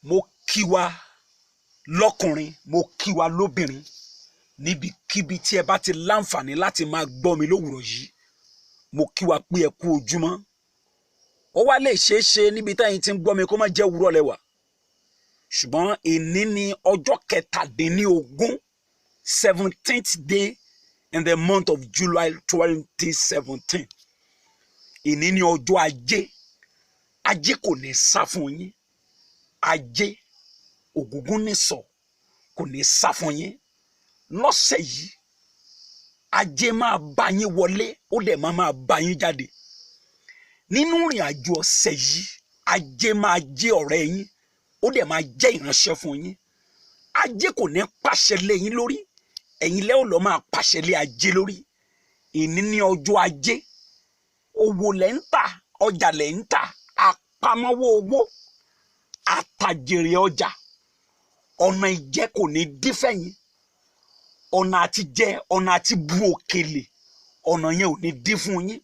Mo kí wa lọ́kùnrin, mo kí wa lóbìnrin, níbikíbi tí ẹ bá ti láǹfààní láti máa gbọ́ mi lówùrọ̀ yìí. Mo kí wa pé ẹ kú ojúmọ́. Ó wá lè ṣeé ṣe níbi táyìn tí ń gbọ́ mi kó má jẹ́ òwúrọ̀ lẹ́wà, ṣùgbọ́n èní ni ọjọ́ 17, 17th day in the month of July 2017. Èní ni ọjọ́ Ajé. Ajé kò ní sá fún yín. Ajé ògúngún nìsọ̀ kò ní sá fún yín lọ́sẹ̀ yìí. Ajé máa bá yín wọlé, ó dẹ̀ máa bá yín jáde nínú ìrìn àjò ọ̀sẹ̀ yìí. Ajé máa jẹ́ ọ̀rẹ́ yín, ó dẹ̀ máa jẹ́ ìránṣẹ́ fún yín. Ajé kò ní pàṣẹ lé yín lórí, ẹ̀yin lẹ́ ò lọ́ máa pàṣẹ lé ajé lórí. Èní ní ọjọ́ Ajé. Owó lẹ́ ń tà, ọjà lẹ́ ń tà, àpamọ́wọ́ owó, àtàjèrè ọjà. Ọ̀nà ìjẹ kò ní dí fẹ́yìn. Ọ̀nà àti jẹ, ọ̀nà àti bu òkèlè, ọ̀nà yẹn ò ní dí fún yín.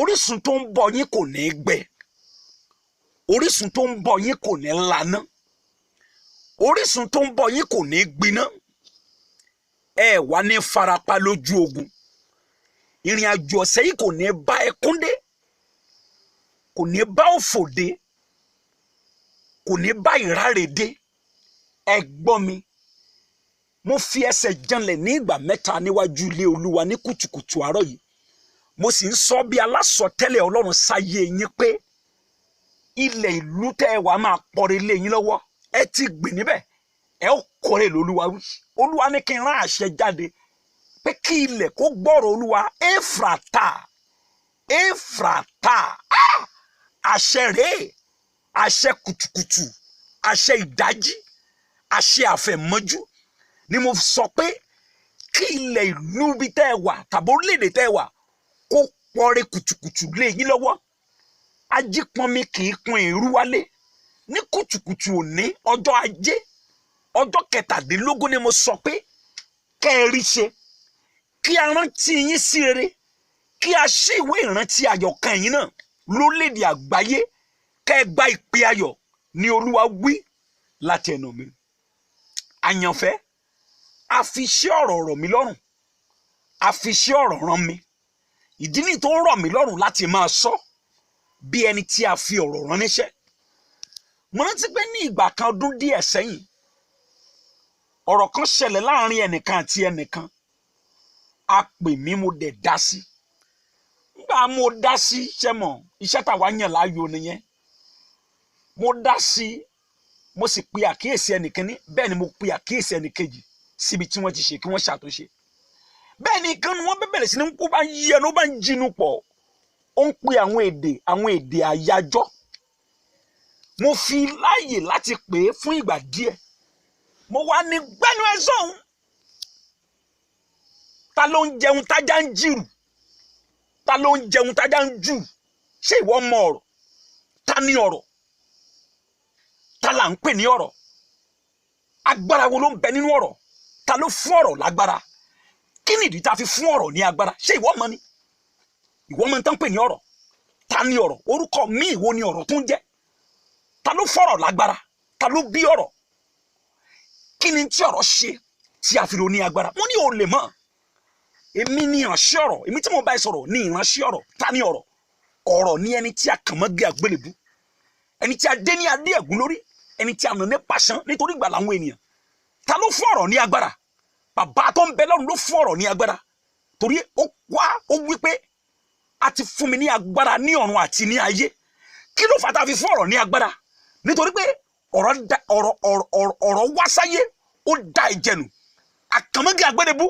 Orísun tó ń bọ̀ yín kò ní gbẹ. Orísun tó ń bọ̀ yín kò ní laná. Orísun tó ń bọ̀ yín kò ní gbiná. Ẹ wà ní farapa lójú ogun. Ìrìn àjò ọ̀sẹ̀ yìí kò ní bá ẹkún dé, kò ní bá òfò dé, kò ní bá ìráre dé. Ẹ gbọ́ mi, mo fi ẹsẹ̀ janlẹ̀ ní ìgbà 3 níwájú ilé Olúwa ní kùtùkùtù àárọ̀ yìí. Mo sì ń sọ bí alásọtẹ́lẹ̀ Ọlọ́run sáyé yín pé ilẹ̀ ìlú tẹ́ ẹ wàá máa pọ̀rẹ́ lé yín lọ́wọ́. Ẹ ti gbìn níbẹ̀, ẹ ó kórè lÓlúwa wí. Olúwa ní kí n rán àṣẹ jáde pé kí ilẹ̀ kó gbọ́rọ̀ Olúwa. Éfrata, Éfrata, ah! Àṣẹ rèé, àṣẹ kùtùkùtù, àṣẹ ìdájí, àṣẹ àfẹ̀mọ́jú ni mo sọ pé kí ilẹ̀ ìlú bí tẹ́ ẹ wà tàbí orílẹ̀-èdè tẹ́ ẹ wà kó pọ̀rẹ́ kùtùkùtù lé yín lọ́wọ́. Ajípọnmi kì í pọn èrú wálé. Ní kùtùkùtù òní, ọjọ́ Ajé, ọjọ́ 17 ni mo sọ pé kẹ́ ẹ rí ṣe, kí a rántí yín sí rere, kí a ṣí ìwé ìrántí ayọ̀ kan yín náà lórílẹ̀‐èdè àgbáyé, kẹ́ ẹ gba ìpè ayọ̀ ní Olúwa wí láti ẹnu mi. Àyànfẹ́, a fi iṣẹ́ ọ̀rọ̀ rọ̀ mí lọ́rùn, a fi iṣẹ́ ọ̀rọ̀ rán mi. Ìdí nìyí tó rọ̀ mí lọ́rùn láti máa sọ bí ẹni tí a fi ọ̀rọ̀ rán níṣẹ́. Mo rántí pé ní ìgbà kan, ọdún díẹ̀ sẹ́yìn, ọ̀rọ̀ kan ṣẹlẹ̀ láàrin ẹnìkan àti ẹnìkan. A pè mí, mo dẹ̀ dá sí. Nígbà mo dá sí, ṣẹ́ mọ̀, iṣẹ́ tàwa yàn láàyò nìyẹn. Mo dá sí, mo sì pe àkíyèsí ẹnìkíní, bẹ́ẹ̀ ni mo pe àkíyèsí ẹnìkejì síbi tí wọ́n ti ṣe kí wọ́n ṣàtúnṣe. Bẹ́ẹ̀ ni kan wọ́n bẹ̀rẹ̀ sí ní kó bá ń yí ẹnu, ó bá ń jinú pọ̀, ó ń pe àwọn èdè àyájọ́. Mo fi láàyè láti pè é fún ìgbà díẹ̀. Mo wá ní, "Gbẹ́nu ẹ sọ̀hún. Ta ló ń jẹun tájá ń jìrù? Ta ló ń jẹun tájá ń jù? Ṣé ìwọ mọ ọ̀rọ̀? Ta ní ọ̀rọ̀? Ta là ń pè ní ọ̀rọ̀? Agbára wo ló ń bẹ nínú ọ̀rọ̀? Ta ló fún ọ̀rọ̀ lágbára? Kí nìdí tá a fi fún ọ̀rọ̀ ní agbára? Ṣé ìwọ mọ̀ ni? Ìwọ mọ̀ tán pè ní ọ̀rọ̀? Ta ní ọ̀rọ̀? Orúkọ míì wo ni ọ̀rọ̀ tó ń jẹ́? Ta ló fọ̀rọ̀ lágbára? Ta ló bí ọ̀rọ̀? Kí ni tí ọ̀rọ̀ ṣe tí a fi ro ní agbára?" Mo ní o lè mọ̀. Èmi ni ìránṣẹ́ ọ̀rọ̀. Èmi tí mo bá ẹ sọ̀rọ̀ ní ìránṣẹ́ ọ̀rọ̀. Ta ni ọ̀rọ̀? Ọ̀rọ̀ ní ẹni tí a kàn mọ́ gé àgbélébú, ẹni tí a dé ní adé ẹ̀gún lórí, ẹni tí a nà ní pàṣán nítorí ìgbàlà àwọn ènìyàn. Ta ló fún ọ̀rọ̀ ní agbára? Bàbá tó ń bẹ lọ́run ló fún ọ̀rọ̀ ní agbára, torí ó wá, ó wí pé a ti fún mi ní agbára ní ọ̀run àti ní ayé. Kí ló fà tá a fi fún ọ̀rọ̀ ní agbára? Nítorí pé ọ̀rọ̀ da ọ̀rọ̀ ọ̀rọ̀ ọ̀rọ̀ ọ̀rọ̀ wá sáyé, ó da ẹ̀jẹ̀ nù, àkànmọ́gé àgbélébú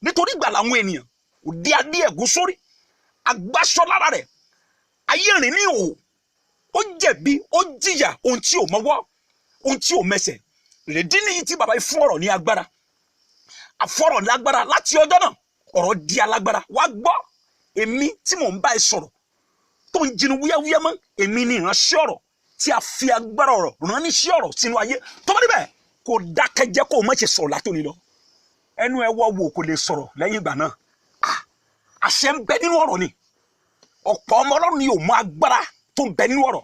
nítorí ìgbàlà àwọn ènìyàn, ó dé adé ẹ̀gún sórí, agbáṣọ lára rẹ̀, ayé rìn ní ìhòòhò, ó jẹ̀bi, ó jìyà ohun tí ò mọ́wọ́, ohun tí ò mẹsẹ̀. Ìrèdí nìyí tí bàbá yìí fún ọ̀rọ̀ ní agbára. Àfọ̀rọ̀ lágbára. Láti ọjọ́ náà, ọ̀rọ̀ di alágbára. Wá gbọ́, èmi tí mò ń bá ẹ sọ̀rọ̀ tó ń jinú wúyáwúyá mọ́, èmi ni ìránṣẹ́ ọ̀rọ̀ tí a fi agbára ọ̀rọ̀ rán níṣẹ́ ọ̀rọ̀ sínú ayé. Tó bá níbẹ̀, kò dákẹ́jẹ́, kó o má ṣe sọ̀rọ̀ látòní lọ. Ẹnu ẹ wọ́ wò kò lè sọ̀rọ̀ lẹ́yìn ìgbà náà. Ah, àṣẹ ń bẹ nínú ọ̀rọ̀ ni. Ọ̀pọ̀ ọmọ Ọlọ́run ni ò mọ agbára tó ń bẹ nínú ọ̀rọ̀,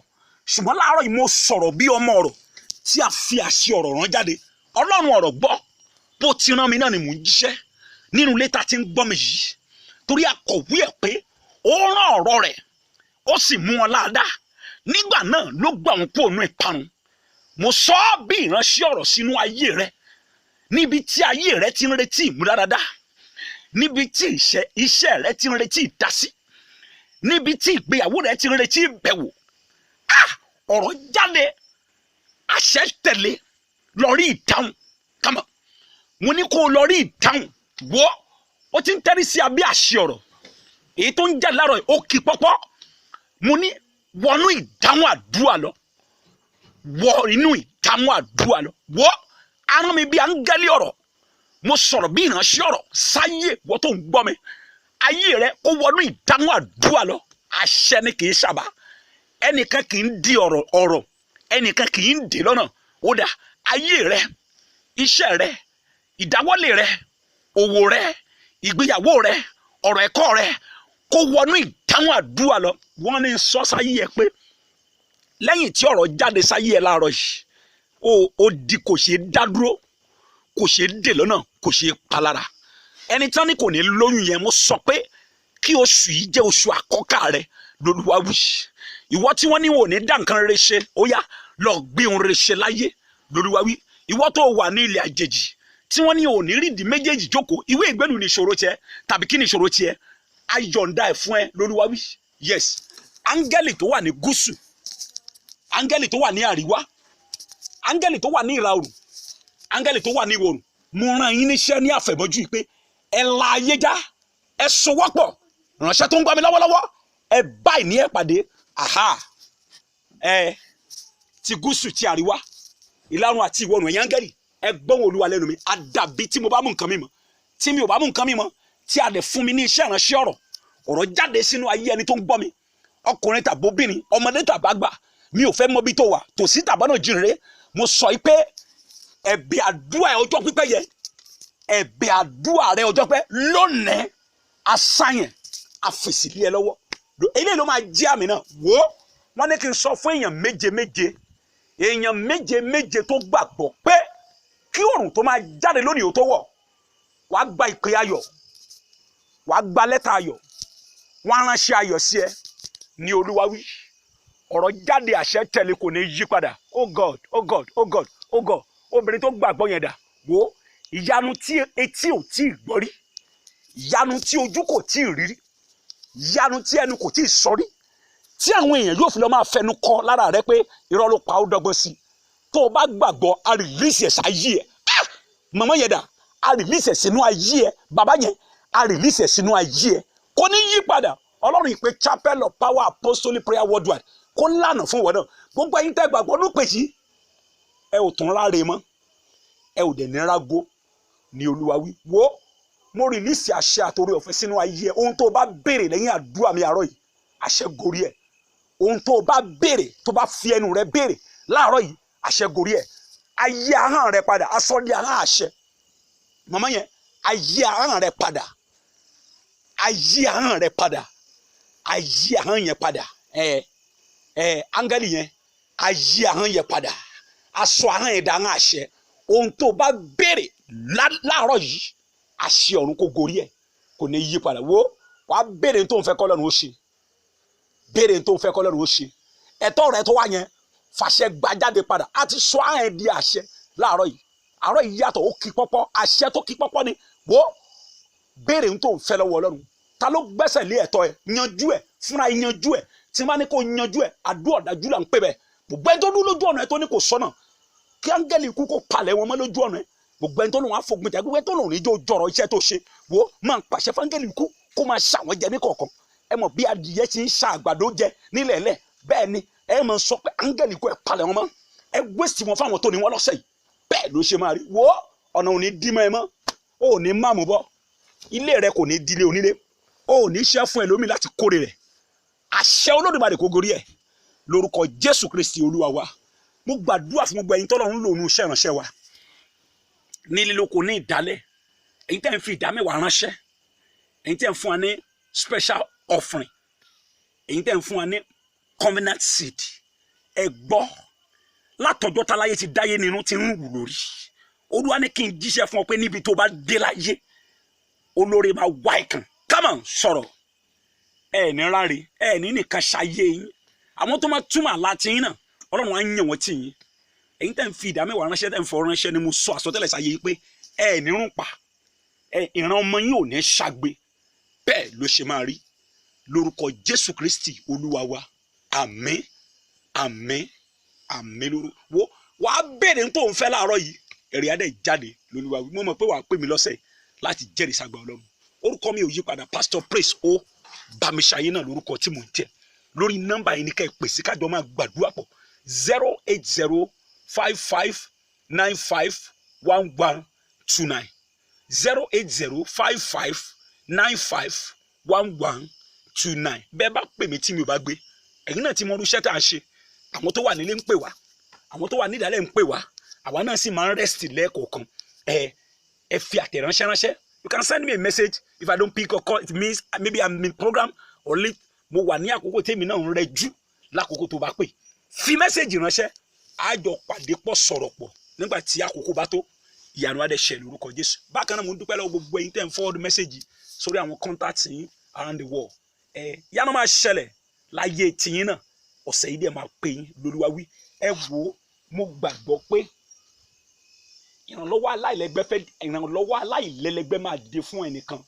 ṣùgbọ́n láàárọ̀ yìí, mo sọ̀rọ̀ bí ọmọ ọ̀rọ̀. Tí a fi àṣẹ ọ̀rọ̀ rán jáde, Ọlọ́run ọ̀rọ̀ gbọ́, bó ti rán mi náà ni mò ń jíṣẹ́ nínú ilé tá a ti ń gbọ́ mi yìí, torí akọ̀wé ẹ̀ pé ó rán ọ̀rọ̀ rẹ̀, ó sì mú wọn láadáa, nígbà náà ló gbà wọn kúrò nínú ìparun. Mo sọ ọ́ bí ìránṣẹ́ ọ̀rọ̀ sínú ayé rẹ, níbi tí ayé rẹ ti ń retí ìmúdáradá, níbi tí iṣẹ́ rẹ ti ń retí ìdásí, níbi tí ìgbéyàwó rẹ ti ń retí ìbẹ̀wò. Ah, ọ̀rọ̀ jáde, àṣẹ tẹ̀lé, lọ rí ìdáhùn. Kàmọ́ mo ní kó o lọ rí ìdáhùn. Wọ́ ó ti ń tẹ́rí sí abẹ́ àṣẹ ọ̀rọ̀ èyí tó ń jáde láàárọ̀ yìí, ó kì pọ́pọ́. Mo ní wọnú ìdáhùn àdúrà lọ, wọ inú ìdáhùn àdúrà lọ. Wọ́ arán mi bí áńgẹ́lì ọ̀rọ̀, mo sọ̀rọ̀ bí ìránṣẹ́ ọ̀rọ̀ sáyé wọ́n tó ń gbọ́ mi. Ayé rẹ kó wọnú ìdáhùn àdúrà lọ. Àṣẹ ni, kì í ṣàbá. Ẹnìkan kì í di ọ̀rọ̀ ọ̀rọ̀, ẹnìkan kì í dè lọ́nà. Ó dà, ayé rẹ, iṣẹ́ rẹ, ìdáwọ́lé rẹ, òwò rẹ, ìgbéyàwó rẹ, ọ̀rọ̀ ẹ̀kọ́ rẹ, kó wọnú ìdáhùn àdúrà lọ. Wọ́n ní sọ sáyé ẹ pé lẹ́yìn tí ọ̀rọ̀ jáde sáyé ẹ láàárọ̀ yìí, ó di kò ṣeé dá dúró, kò ṣeé dè lọ́nà, kò ṣeé palára. Ẹni tán ni kò ní lóyún yẹn, mo sọ pé kí oṣù yìí jẹ́ oṣù àkọ́kà rẹ lÓlúwa wí. Ìwọ tí wọ́n ní wò ní dá nǹkan rere ṣe, ó yá, lọ gbé ohun rere ṣe láyé lÓlúwa wí. Ìwọ tó wà ní ilẹ̀ àjèjì tí wọ́n ní ò ní rídìí méjèèjì jókòó, ìwé ìgbẹ́nu ní ìṣòro tiẹ̀ tàbí kí ni ìṣòro tiẹ̀, ayọ̀ǹda ẹ̀ fún ẹ lÓlúwa wí. Yes, áńgẹ́lì tó wà ní gúúsù, áńgẹ́lì tó wà ní àríwá, áńgẹ́lì tó wà ní ìlà oòrùn, áńgẹ́lì tó wà ní ìwọ̀ oòrùn, mo rán yín níṣẹ́ ní àfẹ̀mọ́jú yìí pé ẹ la ayé já, ẹ sowọ́pọ̀. Ránṣẹ́ tó ń gbọ́ mi lọ́wọ́lọ́wọ́, ẹ báyìí ní ẹ pàdé. Aha, ẹ ti gúúsù, ti àríwá, ìlà oòrùn àti ìwọ̀ oòrùn, ẹ̀yin áńgẹ́lì, ẹ gbọ́n Olúwa lẹ́nu mi. Àdàbí tí mo bá mú nǹkan mi mọ́, tí mi ò bá mú nǹkan mi mọ́, tí a lè fún mi ní iṣẹ́ ìránṣẹ́ ọ̀rọ̀, ọ̀rọ̀ jáde sínú ayé ẹni tó ń gbọ́ mi, ọkùnrin tàbóbìnrin, ọmọdé tàbágbà, mi ò fẹ́ mọ bí tó wà, tòsí tàbánà jìnrere. Mo sọ yìí pé ẹ̀bẹ̀ àdúrà ẹ ọjọ́ pípẹ́ yẹ, ẹ̀bẹ̀ àdúrà rẹ ọjọ́ pẹ́ lónìí, asáyẹn àfèsì lé ẹ lọ́wọ́. Eléyìí ló máa jẹ́ àmì náà. Wò ó, wọ́n ní kí n sọ fún èèyàn méje méje, èèyàn méje méje tó gbàgbọ́ pé kí òòrùn tó máa jáde lónìí ó tó wọ̀, wàá gba ìpè ayọ̀, wàá gba lẹ́tà ayọ̀, wọ́n á ránṣẹ́ ayọ̀ sí ẹ ní Olúwa wí. Ọ̀rọ̀ jáde, àṣẹ tẹ̀lé, kò ní yí padà. Oh God, oh God, oh God, oh God. Obìnrin tó gbàgbọ́ yẹn dà? Wò ó, ìyanu tí etí ò tí ì gbọ́ rí, ìyanu tí ojú kò tí ì rí rí, ìyanu tí ẹnu kò tí ì sọ rí, tí àwọn èèyàn yóò fi lọ máa fẹnu kọ lára rẹ pé irọ́ ló pa, ó dọ́gbọ́n sí i. Tó o bá gbàgbọ́, a release ẹ̀ sáyé ẹ̀. Ah! Màmá yẹn dà? A release ẹ̀ sínú ayé ẹ̀. Bàbá yẹn, a release ẹ̀ sínú ayé ẹ̀, kò ní yí padà. Ọlọ́run ìpè Chapel of Power Apostolic Prayer Worldwide kó lànà fún wọn náà. Gbogbo ẹ̀yin tẹ́ gbàgbọ́ ló pè sí, ẹ ò tún ráre mọ́, ẹ ò dẹ̀ ní rágó ní Olúwa wí. Wo, mo release àṣẹ àtòrí ọ̀fẹ́ sínú ayé ẹ. Ohun tó o bá béèrè lẹ́yìn àdúrà mi àárọ̀ yìí, àṣẹ gorí ẹ̀. Ohun tó o bá béèrè, tó bá fi ẹnu rẹ béèrè láàárọ̀ yìí, àṣẹ gorí ẹ̀. Ayé ahọ́n rẹ padà, aṣọ di ahọ́n àṣẹ. Màmá yẹn, ayé ahọ́n rẹ padà, ayé ahọ́n rẹ padà, ayé ahọ́n yẹn padà. Ẹ ẹ áńgẹ́lì yẹn, ayé ahọ́n yẹn padà, aṣọ ahọ́n yẹn dá ahọ́n àṣẹ. Ohun tó o bá béèrè láàárọ̀ yìí, àṣẹ ọ̀run kò gorí ẹ̀, kò ní yí padà. Wo, wàá béèrè tó ń fẹ́ kọ́ lọ́run ó ṣe, béèrè tó ń fẹ́ kọ́ lọ́run ó ṣe. Ẹ̀tọ́ rẹ tó wá yẹn, fàṣẹ gbajáde padà. A ti sọ ahọ́n ẹ̀ di àṣẹ láàárọ̀ yìí. Àárọ̀ yìí yàtọ̀, ó kí pọ́pọ́, àṣẹ tó kí pọ́pọ́ ni. Wo, béèrè tó ń fẹ́ lọ́wọ́ Ọlọ́run. Ta ló gbẹ́sẹ̀ lé ẹ̀tọ́ ẹ̀? Yanjú ẹ̀ fúnra ẹ̀, yanjú ẹ̀. Tí wọ́n bá ní kó yanjú ẹ̀, àdúrà ọ̀dájú là ń pè bẹ́ẹ̀. Gbogbo ẹni tó dúró lójú ọ̀nà ẹ̀ tó ní kò sọ́nà, kí áńgẹ́lì ikú kó palẹ̀ wọn mọ́ lójú ọ̀nà ẹ̀. Gbogbo ẹni tó lòun àfogun jà, gbogbo ẹni tó lòun níjó jọrọ iṣẹ́ tó ṣe, wo, máa ń pàṣẹ fáńgẹ́lì ikú kó máa ṣàwọn jẹ ní kọ̀ọ̀kan. Ẹ mọ̀ bí adìyẹ ti ń ṣa àgbàdo jẹ nílẹ̀ẹ́lẹ̀, bẹ́ẹ̀ ni ẹ máa sọ pé áńgẹ́lì ikú, ẹ palẹ̀ wọn mọ́, ẹ gbèsè wọn fáwọn tó ní wọn lọ́sẹ̀ yìí. Bẹ́ẹ̀ ló ṣe máa rí. Wo, ọ̀nà ò ní dí mọ́ ẹ mọ́, ò ní má mú bọ́, ilé rẹ kò ní dílé onílé, ò ní ṣẹ́ fún ẹlòmíì láti kórè rẹ̀. Àṣẹ Olódùmarè kó gorí ẹ̀ lórúkọ Jésù Kristi Olúwa wa. Mo gbàdúrà fún gbogbo ẹ̀yin tọ́lọ́run lò nù iṣẹ́ ìránṣẹ́ wa ní lílóko ní ìdálẹ̀, ẹ̀yin tẹ́ ń fi ìdá mẹ́wàá ránṣẹ́, ẹ̀yin tẹ́ ń fún wa ní special offering, ẹ̀yin tẹ́ ń fún wa ní covenant seed, ẹ gbọ́. Látọjọ́ táláyé ti dáyé nínú ti ń wù lórí. Olúwa ní kí n jíṣẹ́ fún ọ pé níbi tó bá dé láyé, olóore máa wá ìkàn. Come on, sọ̀rọ̀. Ẹ ní ráre, ẹ ní nìkan ṣayé yín. Àwọn tó máa túmọ̀ àlá ti yín náà, Ọlọ́run á yàn wọ́n tì yín. Ẹ̀yin tẹ́ ń fi ìdá mẹ́wàá ránṣẹ́, tẹ́ ń fọ ránṣẹ́ ni mo sọ àsọtẹ́lẹ̀ sáyé yìí pé ẹ ní rún pa, ẹ ìran ọmọ yín ò ní ṣagbe. Bẹ́ẹ̀ ló ṣe máa rí lórúkọ Jésù Kristi Olúwa wa. Àmín, àmín, àmín. Lórúkọ wo wàá béèrè tó ń fẹ́ láàárọ̀ yìí, ẹ̀rí adé jáde lÓlúwa wí. Mo mọ̀ pé wàá pè mí lọ́sẹ̀ láti jẹ́rìí sàgbà Ọlọ́run. Orúkọ mi ò yí padà, Pastor Praise O Bámiṣayé náà lórúkọ tí mò ń jẹ́. Lórí nọ́mbà yìí ni ká ẹ pè sí kájọ máa gbàdúrà pọ̀, 08055951129, 08055951129. Bẹ́ẹ̀ bá pè mí tí mi ò bá gbé, ẹ̀yin náà ti mọ irú iṣẹ́ tá a ṣe. Àwọn tó wà nílé ń pè wá, àwọn tó wà nídàálẹ̀ ń pè wá, àwa náà sì máa ń rest lẹ́ẹ̀kọ̀ọ̀kan. Ẹ fi àtẹ̀ránṣẹ́ ránṣẹ́. You can send me a message. If I don't pick or call, it means maybe I'm in program or late. Mo wà ní àkókò tèmi náà ń rẹjú lákòókò tó bá pè. Fi message ránṣẹ́, a jọ pàdé pọ̀, sọ̀rọ̀ pọ̀ nígbà tí àkókò bá tó. Ìyanu á dẹ̀ ṣẹlẹ̀ lórúkọ Jésù. Bákan náà, mo ń dúpẹ́ lọ́wọ́ gbogbo ẹ̀yin tẹ́ ń forward message sórí àwọn contacts yín around the world. Ẹ ìyanu máa ṣẹlẹ̀ láyé tiyín náà. Ọ̀sẹ̀ yìí dẹ̀ máa pè yín lÓlúwa wí. Ẹ wo, mo gbàgbọ́ pé ìrànlọ́wọ́ aláìlẹ́gbẹ́ fẹ́, ìrànlọ́wọ́ aláìlẹ́lẹ́gbẹ́ máa dìde fún ẹnìkan.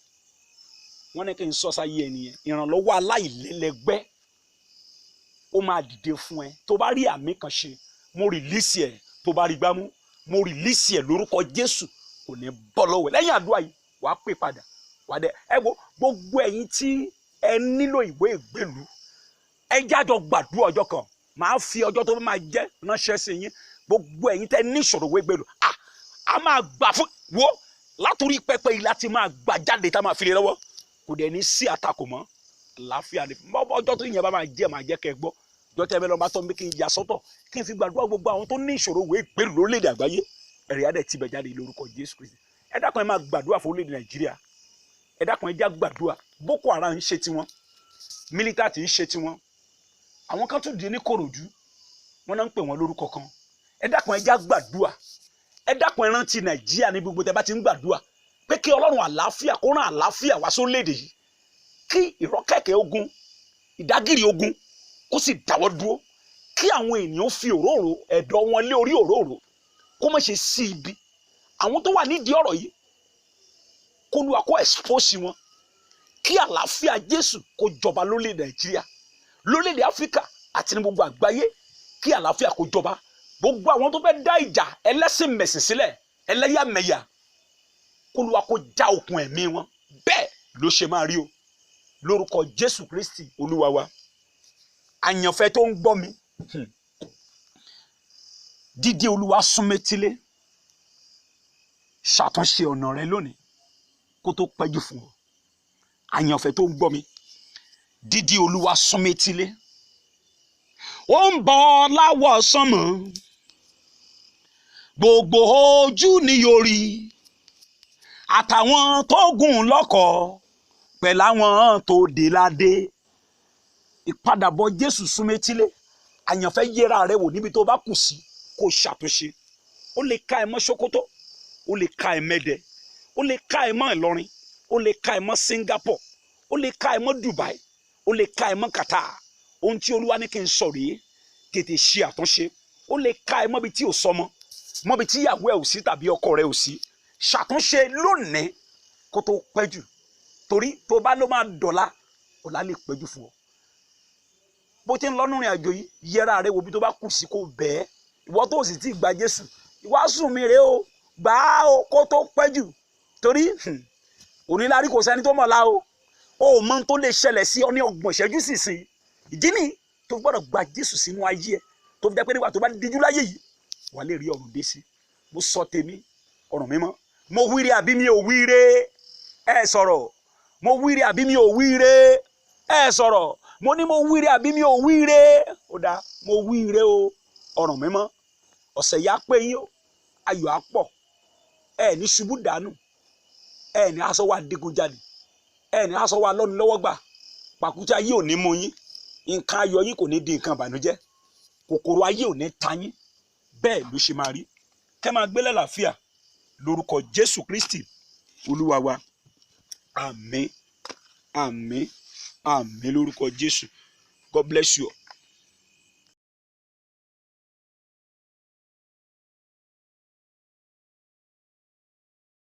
Wọ́n ní kí n sọ sáyé ẹnìyẹn, ìrànlọ́wọ́ aláìlẹ́lẹ́gbẹ́ ó máa dìde fún ẹ. Tó bá rí àmì kan ṣe, mo release ẹ. Tó bá rí gbámú, mo release ẹ lórúkọ Jésù, kò ní bọ́ lọ́wọ́ ẹ. Lẹ́yìn àdúrà yìí, wàá pè padà, wàá dẹ. Ẹ wo, gbogbo ẹ̀yin tí ẹ nílò ìwé ìgbélú, ẹ jájọ gbàdúrà ọjọ́ kan. Màá fi ọjọ́ tó máa jẹ́ ránṣẹ́ sí yín. Gbogbo ẹ̀yin tẹ́ ní ìṣòro ìwé ìgbélú, a máa gbà fún wo látòrí pẹpẹ yìí láti máa gbà jáde tá a máa fi lé lọ́wọ́. Kò dẹ̀ ní sí àtakò mọ́, àlàáfíà ni. Ọjọ́ tó yẹn bá máa jẹ́, máa jẹ́ kẹ́ ẹ gbọ́. Ọjọ́ tẹ́ ẹ bẹ́ lọ́ọ́ bá tọ́ mi kí n yà sọ́tọ̀, kí n fi gbàdúrà gbogbo àwọn tó ní ìṣòro ìwé ìgbélú lórílẹ̀‐èdè àgbáyé. Ẹ̀rí adẹ̀ tibẹ̀ jáde lórúkọ Jésù Kristi. Ẹ dákun, ẹ máa gbàdúrà fún orílẹ̀‐èdè Nàìjíríà. Ẹ dákun, ẹ já gbàdúrà. Boko Haram ń ṣe tiwọn, militant ń ṣe tiwọn, àwọn kan tún di ní Kòròdú, wọn náà ń pè wọn lórúkọ kan. Ẹ dákun, ẹ já gbàdúrà. Ẹ dákun, ẹ rántí Nàìjíríà ní gbogbo tẹ bá ti ń gbàdúrà pé kí Ọlọ́run àlàáfíà kó rán àlàáfíà wá sórílẹ̀-èdè yìí, kí ìrọ́kẹ̀kẹ̀ ogun, ìdágìrì ogun kó sì dáwọ́ dúró, kí àwọn ènìyàn fi òróró ẹ̀dọ̀ wọn lé orí òróró, kó má ṣe sí ibi. Àwọn tó wà nídìí ọ̀rọ̀ yìí, kó Olúwa kó expose wọn, kí àlàáfíà Jésù kó jọba lórílẹ̀ Nàìjíríà, lórílẹ̀ Áfíríkà àti ní gbogbo àgbáyé, kí àlàáfíà kó jọba. Gbogbo àwọn tó fẹ́ dá ìjà ẹlẹ́sìn mẹ̀sìn sílẹ̀, ẹlẹ́yàmẹ̀yà, kó Olúwa kó já okùn ẹ̀mí wọn. Bẹ́ẹ̀ ló ṣe máa rí o lórúkọ Jésù Kristi Olúwa wa. Àyànfẹ́ tó ń gbọ́ mi, dídé Olúwa sún métílé. Ṣàtúnṣe ọ̀nà rẹ lónìí kó tó pẹ́jù fún ọ. Àyànfẹ́ tó ń gbọ́ mi, dídé Olúwa sún métílé. Ó ń bọ̀ láwọ̀ sánmọ̀, gbogbo ojú ni yóò rí, àtàwọn tó gùn lọ́kọ̀ pẹ̀lú àwọn tó dé ládé. Ìpadàbọ̀ Jésù sún métílé. Àyànfẹ́, yẹra rẹ wò níbi tó bá kù sí, kó ṣàtúnṣe. Ó lè ká ẹ mọ́ Sókótó, ó lè ká ẹ mẹ́dẹ, ó lè ká ẹ mọ́ Ìlọrin, ó lè ká ẹ mọ́ Singapore, ó lè ká ẹ mọ́ Dubai, ó lè ká ẹ mọ́ Qatar. Ohun tí Olúwa ní kí n sọ rèé, tètè ṣe àtúnṣe. Ó lè ká ẹ mọ́bi tí ò sọmọ, mọ́bi tí ìyàwó ẹ ò sí tàbí ọkọ rẹ ò sí. Ṣàtúnṣe lónìí kó tó pẹ́ jù, torí tó bá ló máa dọ̀la, ọ̀la lè pẹ́ jù fún ọ. Bó ti ń lọ́nù rìn àjò yìí, yẹra rẹ wo bí tó bá kù sí, kó bẹ́ẹ̀. Ìwọ tó sì ti gba Jésù, ìwàásù mi rèé o, gbà á o kó tó pẹ́ jù, torí onílárí kò sẹ́ni tó mọ̀ la o. Ó mọ ohun tó lè ṣẹlẹ̀ sí ọ ní 30 ìṣẹ́jú sísìn. Ìdí nìyí tó gbọ́dọ̀ gba Jésù sínú ayé ẹ, tó fi jẹ́ pé nígbà tó bá díjú láyé yìí, wà lè rí ọ̀run dé sí. Mo sọ tèmi, ọ̀run mímọ́. Mo wíire àbí mi ò wíire? Ẹ sọ̀rọ̀. Mo wíire àbí mi ò wíire? Ẹ sọ̀rọ̀. Mo ní mo wíire àbí mi ò wíire? Ó dáa, mo wíire o. Ọ̀run mímọ́, ọ̀sẹ̀ yá pé yín o, ayọ̀ á pọ̀. Ẹ ní ṣubú dànù, ẹ ní aṣọ wa digunjalè, ẹ ní aṣọ wa lọ́nu lọ́wọ́ gbà. Pàkúté ayé ò ní mú yín, nǹkan ayọ̀ yín kò ní di nǹkan ìbànújẹ́, kòkòrò ayé ò ní ta yín. Bẹ́ẹ̀ ló ṣe máa rí. Kẹ́ máa gbé lálàáfíà lórúkọ Jésù Kristi Olúwa wa. Àmín, àmín, àmín lórúkọ Jésù. God bless you.